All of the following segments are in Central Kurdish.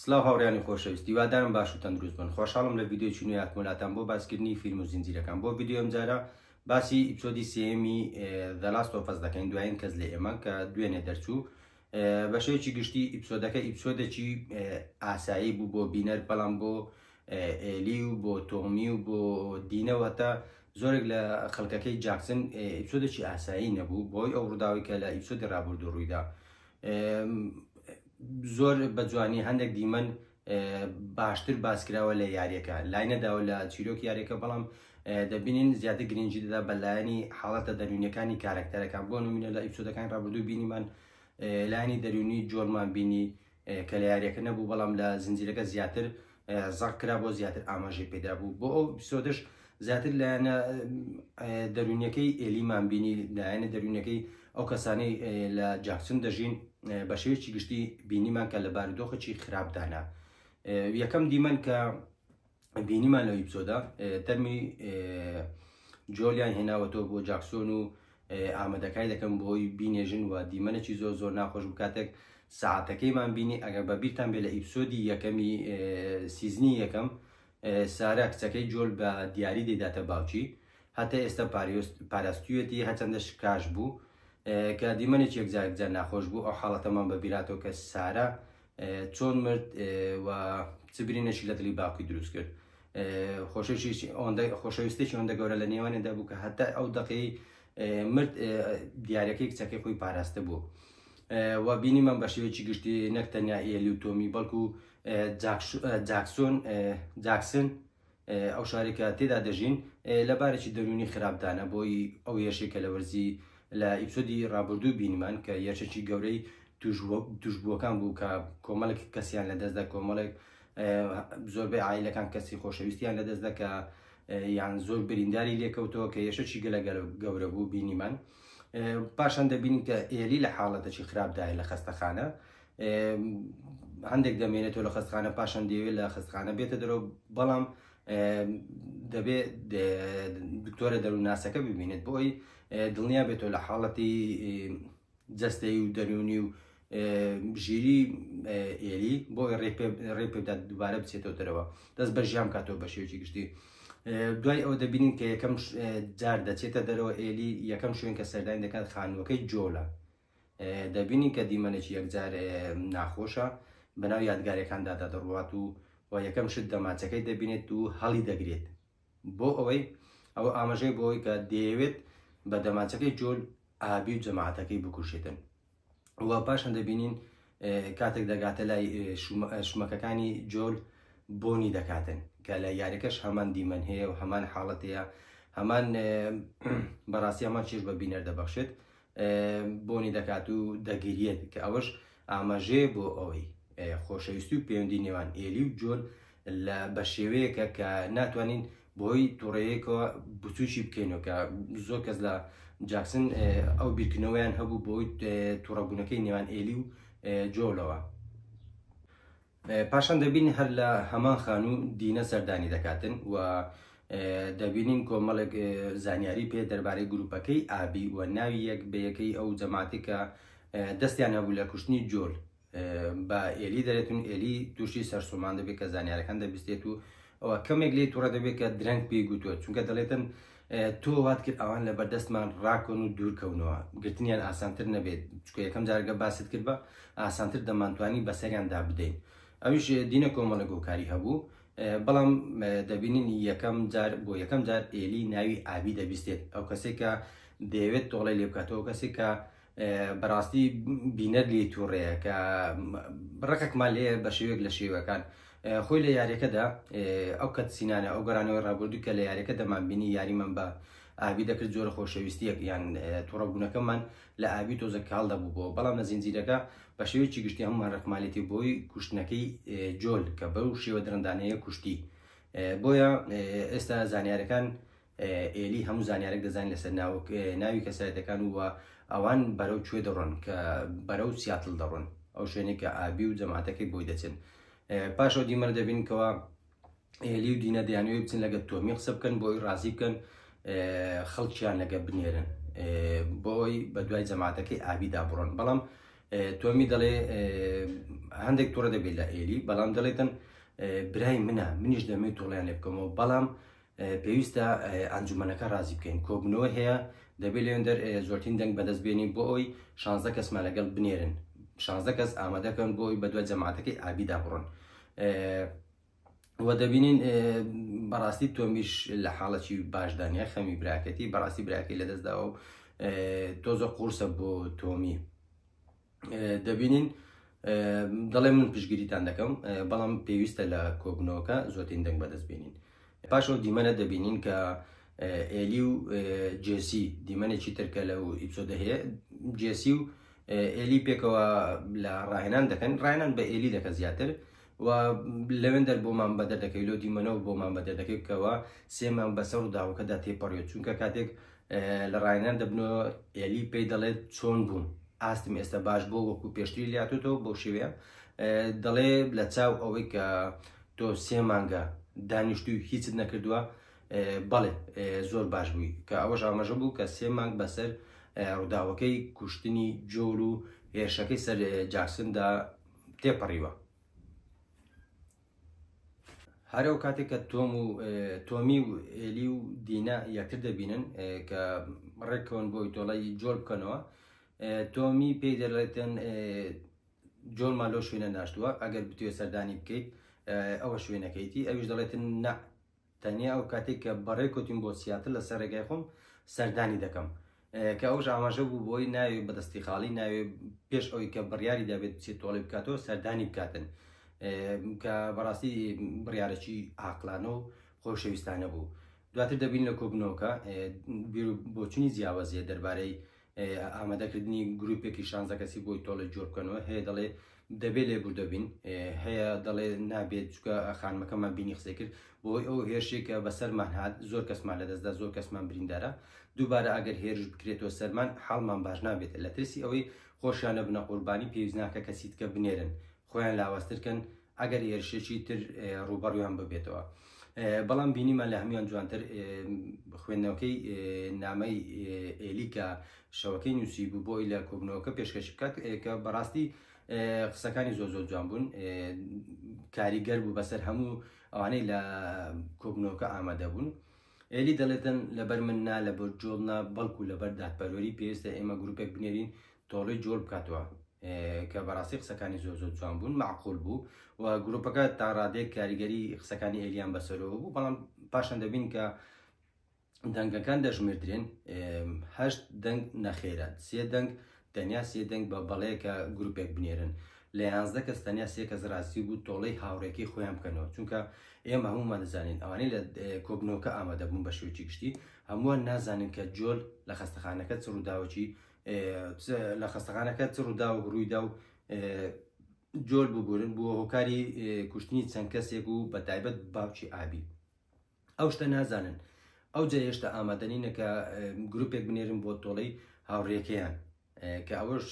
سڵاو هاوڕێیانی خۆشەویست هیوادارم باش و تەندروست بن خۆشحاڵم لە ڤیدیۆیەکی نوێ هاتمە لاتان بۆ باسکردنی فیلم و زنجیرەکان بۆ ڤیدیۆ ئەمجارە باسی episode ی سێیەمی The Last of Us دەکەین دوایین کەس لە ئێمە کە دوێنێ دەرچوو بە شێوەیەکی گشتی episode ەکە episode ێکی ئاسایی بوو بۆ بینەر بەڵام بۆ ئێلی و بۆ تۆمی و بۆ دینەوە تا زۆرێک لە خەڵکەکەی جاکسن episode ێکی ئاسایی نەبوو بۆی ئەو ڕووداوی کە لە episode ی ڕابردوو ڕوویدا زۆر بە جوانی هەندێک دیمەن باشتر باسکراوە لە یاریەکە لای نەداوە لە چیرۆک یاریەکە بەڵام دەبینین زیاتر گرنگی دەدا بە لایەنی حاڵەتە دەروونیەکانی کارەکتەرەکان بۆ نمونە لە episode ەکانی ڕابردوو بینیمان لایەنی دەروونی جۆلمان بینی کە لە یاریەکە نەبوو بەڵام لە زنجیرەکە زیاتر زەق کرا بۆ زیاتر ئاماژەی پێدا بوو بۆ ئەو episode ش زیاتر لایەنە دەروونیەکەی ئێلیمان بینی لایەنە دەروونەکەی ئەو کەسانەی لە جاکسون دەژین بە شێوەیەکی گشتی بینیمان کە لە بارودۆخێکی خراپدانە یەکەم دیمەن کە بینیمان لەو episode ە تەرمی جۆلیان هێناوەتەوە بۆ جاکسۆن و ئامادەکاری دەکەم بۆی بینێژن و دیمەنێکی زۆر زۆر ناخۆش بوو کاتێک سەعاتەکەیمان بینی ئەگەر بە بیرتان بێ لە episode ی یەکەمی season ی یەکەم سارا کچەکەی جۆل بە دیاری دەیداتە باوکی هەتا ئێستا پاراستویەتی هەچەندە شکاش بوو کە دیمەنێکی یەکجار یەکجار ناخۆش بوو ئەو حاڵەتەمان بە بیراتەوە کە سارا چۆن مرد و چ برینێکی لە دڵی باوکی دروست کرد خۆشەویستێکی ئەوەندە گەورە لە نێوانیاندا بوو کە هەتا ئەو دەقەی مرد دیارەکەی کچەکەی خۆی پاراستە بوو و بینیمان بە شێوەیەکی گشتی نەک تەنیا ئێلی و تۆمی بەڵکو جاکسۆن جاکسن ئەو شارێک کە تێدا دەژین لە بارێکی دەروونی خراپدانە بۆی ئەو هێرشێک کە لە وەرزی لە episode ی ڕابردوو بینیمان کە هێرشێکی گەورەی توشبووەکان بوو کە کۆمەڵێک کەسیان لەدەستدا کۆمەڵێک زۆربەی عایلەکان کەسی خۆشەویستیان لەدەستدا کە یان زۆر برینداری لێکەوتەوە کە هێرشێکی گەلە گەورە بوو بینیمان پاشان دەبینین کە ئێلی لە حاڵەتێکی خراپدایە لە خەستەخانە هەندێک دەمێنێتەوە لە خەستخانە پاشان دەیەوێت لە خەستخانە بێتە دەرەوە بەڵام دەبێت دکتۆرە دەروونناسەکە ببینێت بۆی دڵنیا بێتەوە لە حاڵەتی جەستەیی و دەروونی و ژیری ئێلی بۆ ڕێ پێبدات دووبارە بچێتەوە دەرەوە دەست بە ژیان کاتەوە بە شێوەیەکی گشتی دوای ئەوە دەبینین کە یەکەم جار دەچێتە دەرەوە ئێلی یەکەم شوێن کە سەردانی دەکات خانووەکەی جۆلە دەبینین کە دیمەنێکی یەکجار ناخۆشە بەناو یادگارەکاندا دەڕوات و و یەکەم شت دەمانچەکەی دەبینێت و هەڵی دەگرێت بۆ ئەوەی ئەوە ئاماژەیە بۆ ئەوەی کە دەیەوێت بە دەمانچەکەی جۆل ئابی و جەماعەتەکەی بکوژێتن و پاشان دەبینین کاتێک دەگاتە لای شمەکەکانی جۆل بۆنی دەکاتن کە لە یاریەکەش هەمان دیمەن هەیە و هەمان حاڵەت هەیە هەمان بەڕاستی هەمان چێژ بە بینەر دەبەخشێت بۆنی دەکات و دەگریێت کە ئەوەش ئاماژەیە بۆ ئەوەی خۆشەویستی و پەیوەندی نێوان ئێلی و جۆل لە بە شێوەیەکە کە ناتوانین بۆی توڕەیەکەوە بچووکی بکەینەوە کە زۆر کەس لە جاکسن ئەو بیرکردنەوەیان هەبوو بۆی توڕەبوونەکەی نێوان ئێلی و جۆلەوە. پاشان دەبینین هەر لە هەمان خانوو دینە سەردانی دەکاتن و دەبینین کۆمەڵێک زانیاری پێ دەربارەی گروپەکەی ئابی و ناوی یەک بە یەکەی ئەو جەماعەتی کە دەستیان هەبوو لە کوشتنی جۆل بە ئێلی دەرێتون ئێلی تووشی سەرسومان دەبێت کە زانیارەکان دەبیستێت و ئەوە کەمێک لێی توڕە دەبێت کە درەنگ پێی گوتووە چونکە دەڵێتن تۆ وات کرد ئەوان لە بەردەستمان ڕاکۆن و دوورکەونەوە گرتنیان ئاسانتر نەبێت چکە یەکەم جارگە باست کرد بە ئاسانتر دەمانتوانی بەسەریاندا بدەین ئەویش دینە کۆمەڵە گۆکاری هەبوو بەڵام دەبینین یەکەم جار بۆ یەکەم جار ئێلی ناوی ئابی دەبیستێت ئەو کەسێک کە دەیەوێت تۆڵەی لێ بکاتەوە کەسێک کە بەڕاستی بینەر لێی تووڕەیە کە ڕقێکمان لێیە بە شێوەیەک لە شێوەکان خۆی لە یاریەکەدا ئەو cutscene انە ئەو گەڕانەوەی ڕابردوو کە لە یاریەکە دەمانبینی یاریمان بە ئابی دەکرد جۆرە خۆشەویستیەک یان توڕەبوونەکەمان لە ئابی تۆزە کاڵ دەبوو بۆ بەڵام لە زنجیرەکە بە شێوەیەکی گشتی هەمومان ڕقمانێتی بۆی کوشتنەکەی جۆل کە بەو شێوە درندانەیە کوشتی بۆیە ئێستا زانیارەکان ئێلی هەموو زانیارێک دەزانین لەسەر ناوی کەسایەتەکان و ئەوان بەرەو کوێ دەڕۆن کە بەرەو سیاتل دەڕۆن ئەو شوێنێک کە ئابی و جەماعەتەکەی بۆی دەچن پاشەوە دیمەر دەبین کەوا ئێلی و دینە دەیانەوێت بچن لەگەر تۆمی قسە بکەن بۆی ڕازی بکەن خەڵکیان لەگە بنێرن بۆی بە دوای جەماعەتەکەی ئابیدا بڕۆن بەڵام تۆمی دەڵێ هەندێک توڕە دەبێت لە ئێلی بەڵام دەڵێتن برای منە منیش دەمێت تۆڵیان لێ بکەمەوە بەڵام پێویستە ئەنجومەنەکە ڕازی بکەین کۆبنەوە هەیە دەبێت لێندەر زۆرترین دەنگ بەدەست بێنین بۆ ئەوی شانزە کەسمان لەگەڵ بنێرن شانزە کەس ئامادەکەن بۆ ئەوی بەدوای جەماعەتەکەی ئابیدا بڕۆن و دەبینین بەڕاستی تۆمیش لە حاڵەکی باشدا نیە خەمی براکەتی بەڕاستی براکەی لەدەستداوە و تۆزە قورسە بۆ تۆمی دەبینین دەڵێ من پشگیریتان دەکەم بەڵام پێویستە لە کۆبنەوەکە زۆتین دەنگ بەدەست بێنین پاشەوە دیمەنە دەبینین کە ئێلی و جێسی دیمەنێکی ترکە لەو episode ە هەیە جێسی و ئێلی پێکەوە لە ڕاهێنان دەکەن ڕاهێنان بە ئێلی دەکە زیاتر و لەوێندەر بۆمان بەدەر دەکەوی لەو دیمەنەوە بۆمان بەدەر دەکەوی کەوا سێمان بەسەر ڕووداوەکەدا تێپەڕیوە چونکە کاتێک لە ڕاهێنان دەبنەوە ئێلی پێی دەڵێت چۆن بووم ئاستم ئێستا باش بۆ وەکو پێشتری لاتۆتەوە بەو شێوەیە دەڵێ لە چاو ئەوەی کە تۆ سێ مانگە دانیشتوی هیچت نەکردووە بەڵێ زۆر باش بووی کە ئەوەش ئاماژە بوو کە سێ مانگ بەسەر ڕووداوەکەی کوشتنی جۆل و هێرشەکەی سەر جاکسندا تێپەڕیوە. هەر ئەو کاتێک کە تۆم و تۆمی و ئێلی و دینا یەکتر دەبینن کە ڕێککەون بۆی تۆڵەی جۆل بکەنەوە تۆمی پێی دەڵێتن جۆلمان لەو شوێنە ناشتووە ئەگەر بتوێ سەردانی بکەیت ئەوە شوێنەکەیتی ئەویش دەڵێتن نا تەنیا ئەو کاتێک کە بەڕێ کەوتین بۆ سیاتل لەسەر ڕێگای خۆم سەردانی دەکەم کە ئەوش ئاماژە بوو بۆی ناوێ بەدەستی خاڵی ناوێ پێش ئەوی کە بڕیاری دابێت بچێت تۆڵی بکاتەوە سەردانی بکاتن کە بەڕاستی بڕیارەکی ئاقلانە و خۆشەویستانە بوو دواتر دەبین لە کۆبنەوەکە بیر بۆچونی جیاوازیە دەربارەی ئامادەکردنی گروپێکی شانزە کەسی بۆی تۆڵە جۆر بکەنەوە هەیە دەڵێ دەبێ لێبوردەبین هەیە دەڵێ نابێت چکە خانمەکەمان بینی قسەی کرد بۆی ئەو هێرشێک کە بەسەرمان هات زۆر کەسمان لەدەستدا زۆر کەسمان بریندارە دووبارە ئەگەر هێرش بکرێتەوە سەرمان حاڵمان باش نابێت لە ترسی ئەوەی خۆشیان نەبنە قوربانی پێویست ناکە کەسی تکە بنێرن خۆیان لاوازترکەن ئەگەر هێرشێکی تر ڕووبەڕویان ببێتەوە بەڵام بینیمان لە هەموان جوانتر خوێندنەوەکەی نامەی ئێلی کە شەوەکەی نووسی بوو بۆی لە کۆبنەوەکە پێشکەش بکات کە بەڕاستی قسەکانی زۆر زۆر جوان بوون کاریگەر بوو بەسەر هەموو ئەوانەی لە کۆبنەوەکە ئامادە بوون ئێلی دەڵێتن لەبەر من نا لەبەر جۆڵ نا بەڵکو لەبەر دادپەروەری پێویستە ئێمە گروپێک بنێرین تۆڵەی جۆل بکاتەوە کە بەڕاستی قسەکانی زۆر زۆر جوان بوون معقول بوو و گروپەکە تا ڕادەیەک کاریگەری قسەکانی ئێلیان بەسەرەوە بوو بەڵام پاشان دەبین کە دەنگەکان دەژمێردرێن هەشت دەنگ نەخێرە سێ دەنگ تەنیا سێ دەنگ بە بەڵێ کە گروپێک بنێرن لە یانزدە کەس تەنیا سێ کەس ڕاستی بوو تۆڵەی هاوڕێکەی خۆیان بکەنەوە چونکە ئێمە هەمومان دەزانین ئەوانەی لە کۆبنەوەکە ئامادە بوون بە شێوەیەکی گشتی هەمووان نازانن کە جۆل لە خەستەخانەکە چ ڕووداوەکی لە خەستەخانەکە چ ڕووداوێک ڕوویدا و جۆل ببورن بووە هۆکاری کوشتنی چەند کەسێک و بە تایبەت باوکی ئابی ئەو شتە نازانن ئەو جا هێشتا ئامادەنینە کە گروپێک بنێرن بۆ تۆڵەی هاوڕێکەیان کە ئەوەش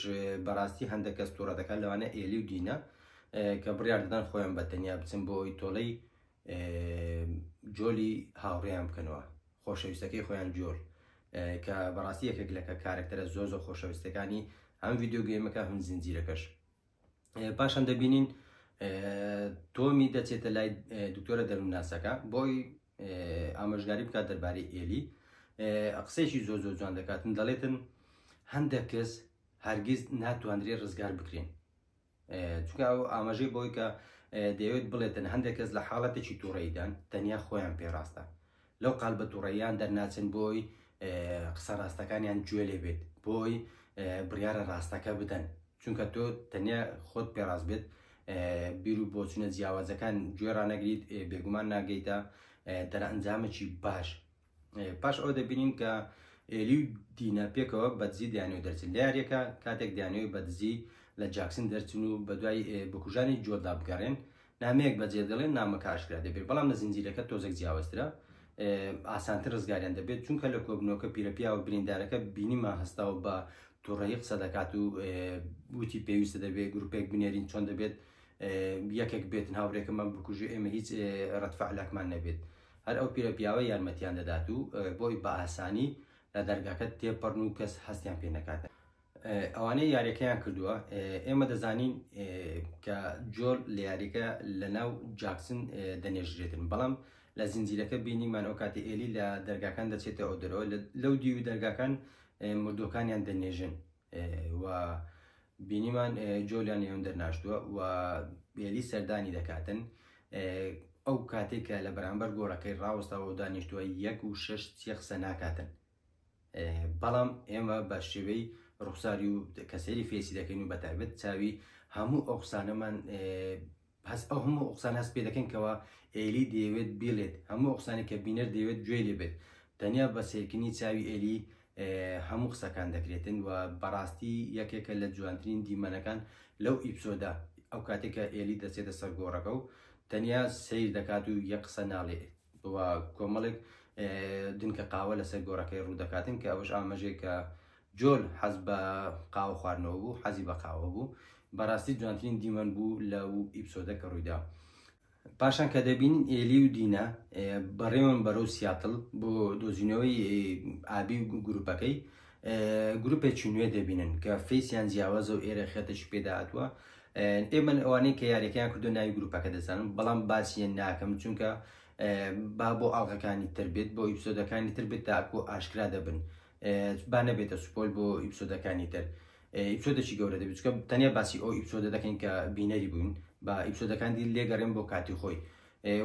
بەڕاستی هەندێک کەس تووڕە دەکات لەوانە ئێلی و دینا کە بڕیار دەدەن خۆیان بە تەنیا بچن بۆ ئەوی تۆڵەی جۆلی هاوڕێیان بکەنەوە خۆشەویستەکەی خۆیان جۆل کە بەڕاستی یەکێک لە کە کارکتەرە زۆر زۆر خۆشەویستەکانی هەم video game ەکە هەم زنجیرەکەش پاشان دەبینین تۆمی دەچێتە لای دکتۆرە دەروونناسەکە بۆی ئامۆژگاری بکات دەربارەی ئێلی قسەیەکی زۆر زۆر جوان دەکاتن دەڵێتن هەندێک کەس هەرگیز ناتواندرێت ڕزگار بکرێن چونکە ئەو ئاماژەی بۆی کە دەیەوێت بڵێتن هەندێک کەس لە حاڵەتێکی تووڕەیدان تەنیا خۆیان پێڕاستە لەو قالبە تووڕەیان دەرناچن بۆی قسە ڕاستەکانیان گوێ لێ بێت بۆی بڕیارە ڕاستەکە بدەن چونکە تۆ تەنیا خۆت پێڕاست بێت بیر و بۆچونە جیاوازەکان گوێ ڕانەگریت بێگومان ناگەیتە دەرئەنجامێکی باش پاش ئەو دەبینین کە ئێلی و دینا پێکەوە بەدزی دەیانەوێت دەرچن لە یاریەکە کاتێک دەیانەوێت بەدزی لە جاکسن دەرچن و بەدوای بکوژانی جۆلدا بگەڕێن نامەیەک بەجێ دەڵێن نامەکە ئاشکرا دەبێت بەڵام لە زنجیرەکە تۆزێک جیاوازترە ئاسانتر ڕزگاریان دەبێت چونکە لە کۆبنەوەکە پیرەپیاوە بریندارەکە بینیمان هەستاوە بە توڕەیی قسە دەکات و وتی پێویستە دەبێت گروپێک بنێرین چۆن دەبێت یەکێک بێتن هاورێکەمان بکوژێ ئێمە هیچ ڕەتفعلەکمان نەبێت هەر ئەو پیرە پیاوە یارمەتیان دەدات و بۆی بە ئاسانی لە دەرگاکە تێپەڕن و کەس هەستیان پێ نەکات. ئەوانەی یاریەکەیان کردووە ئێمە دەزانین کە جۆل لە یاریەکە لە ناو جاکسن دەنێژرێتن، بەڵام لە زنجیرەکە بینیمان ئەو کاتی ئێلی لە دەرگاکان دەچێتە ئەو دەرەوە لەو دیوی دەرگاکان مردوەکانیان دەنێژن و بینیمان جۆلیان لێون دەرناشتووە و ئێلی سەردانی دەکاتن. ئەو کاتێک کە لە بەرامبەر گۆڕەکەی ڕاوەستاوە و دانیشتووە یەک و شەش چیە قسە ناکاتن، بەڵام ئێمە بە شێوەی ڕوخساری و کە سەیری face ی دەکەین و بە تایبەت چاوی هەموو ئەو قسانەمان هەست ئەو هەموو ئەو قسانە هەست پێ دەکەین کەوا ئێلی دەیەوێت بیڵێت، هەموو ئەو قسانەی کە بینەر دەیەوێت گوێی لێ بێت تەنیا بە سەیرکردنی چاوی ئێلی هەموو قسەکان دەکرێتن و بەڕاستی یەکێکە لە جوانترین دیمەنەکان لەو episode ە ئەو کاتێک کە ئێلی دەچێتە سەر گۆڕەکە و تەنیا سەیر دەکات و یەک قسە ناڵێ و کۆمەڵێک دنکە قاوە لەسەر گۆڕەکەی ڕوو دەکاتن کە ئەوەش ئاماژەیە کە جۆل حەز بە قاوە خواردنەوە بوو، حەزی بە قاوە بوو. بەڕاستی جوانترین دیمەن بوو لەو episode ە کە ڕوویدا. پاشان کە دەبینین ئێلی و دینا بەڕێوەن بەرەو سیاتڵ بۆ دۆزینەوەی ئابی و گروپەکەی، گروپێکی نوێ دەبینن کە face یان جیاوازە و ئێرە خێتێکی پێدا هاتووە. ئێمە ئەوانەی کە یاریەکەیان کردو ناوی گروپەکە دەزانم، بەڵام باسیان ناکەم چونکە با بۆ ئاڵقەکانی تر بێت، بۆ episode ەکانی تر بێت تاکو ئاشکرا دەبن، با نەبێتە spoil بۆ episode ەکانی تر. episode ێکی گەورە دەبێت چونکە تەنیا باسی ئەو episode ە دەکەین کە بینەری بووین، با episode ەکان دی لێگەڕێن بۆ کاتی خۆی.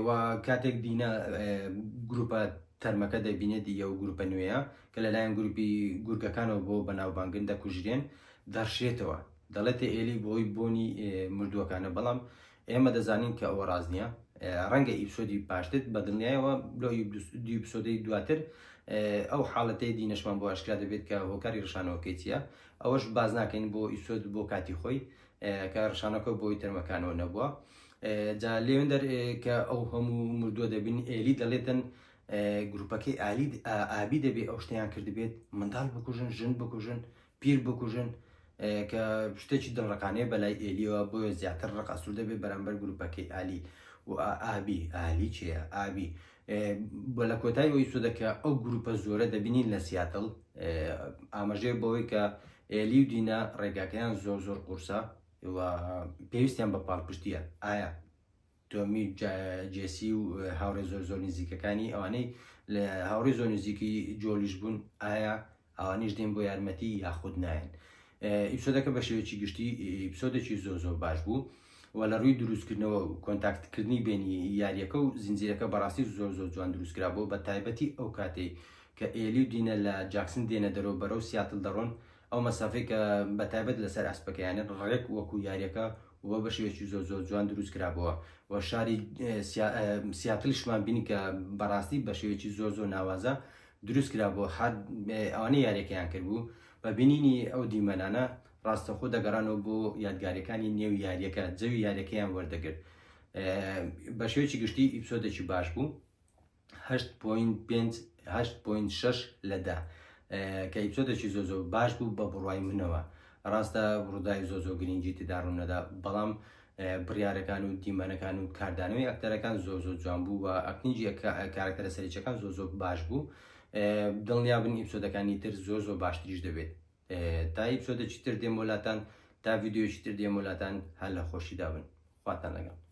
و کاتێک دینا گروپە تەرمەکە دەبینێت ئەو گروپە نوێیە کە لەلایەن گروپی گورگەکانەوە بۆ بەناوبانگن دەکوژرێن، دەڕشێتەوە دەڵێتە ئێلی بۆی بۆنی مردووەکانە، بەڵام ئێمە دەزانین کە ئەوە ڕاست نییە. ڕەنگە episode ی پاشتر بە دڵنیایەوە لۆ دوو episode ەی دواتر ئەو حاڵەتەی دینەشمان بۆ ئاشکرا دەبێت کە هۆکاری ڕشانەوەکەی چییە، ئەوەش باز ناکەین بۆ episode بۆ کاتی خۆی کە ڕشانەکە بۆی تەرمەکانەوە نەبووە. جا لێوەندەر کە ئەو هەموو مردووە دەبین ئێلی دەڵێتن گروپەکەی ئالی ئابی دەبێ ئەو شتیان کردبێت، منداڵ بکوژن، ژن بکوژن، پیر بکوژن، کە شتێکی دڵڕەقانەیە بەلای ئێلیەوە، بۆیە زیاتر ڕق ئەسوور دەبێت بەرامبەر گروپەکەی ئالی و ئابی. ئالی چییە؟ ئابی. بۆ لە کۆتایی ئەوی سۆدە کە ئەو گروپە زۆرە دەبینین لە سیاتڵ، ئاماژەیە بەوەی کە ئێلی و دینا ڕێگاکەیان زۆر زۆر قورسە و پێویستیان بە پاڵپشتیە. ئایا تۆمی جێسی و هاوڕێ زۆر زۆر نزیکەکانی ئەوانەی لە هاوڕێ زۆر نزیکی جۆلیش بوون، ئایا ئەوانیش دێن بۆ یارمەتی یاخود نایەن؟ episode ەکە بە شێوەیەکی گشتی episode ێکی زۆر زۆر باش بوو و لە ڕووی دروستکردنەوە و کۆنتاکتکردنی بینی یاریەکە و زنجیرەکە بەڕاستی زۆر زۆر جوان دروستکرا بوو، بە تایبەتی ئەو کاتەی کە ئێلی و دینە لە جاکسن دێنە دەرەوە بەرەو سیاتل دەڕۆن، ئەو مەسافەی کە بە تایبەت لەسەر ئەسپەکەیانە ڕێک وەکو یاریەکە و بە شێوەیەکی زۆر زۆر جوان دروست کرابووە و شاری سیاتلیشمان بینی کە بەڕاستی بە شێوەیەکی زۆر زۆر ناوازە دروست کرابوو. هەر ئەوانەی یاریەکەیان کردبوو بە بینینی ئەو دیمەنانە ڕاستەوخۆ دەگەڕانەوە بۆ یادگاریەکانی نێو یاریەکە، جەوی یاریەکەیان وەردەگرت. بە شێوەیەکی گشتی episode ێکی باش بوو، 8.5 8.6 لە 10، کە episode ێکی زۆر زۆر باش بوو بە بڕوای منەوە. ڕاستە ڕووداوی زۆر زۆر گرنگی تێدا ڕوونەدا، بەڵام بڕیارەکان و دیمەنەکان و کاردانەوەی ئەکتەرەکان زۆر زۆر جوان بوو و acting ی کارکتەرە سەرەکیەکان زۆر زۆر باش بوو. دڵنیا بن episode ەکانی تر زۆر زۆر باشتریش دەبێت. تا episode ێکی تر دێم وڵاتان، تا ڤیدیۆیەکی تر دێم وڵاتان، هەر لە خۆشیدا بن. خواتان لەگەڵ.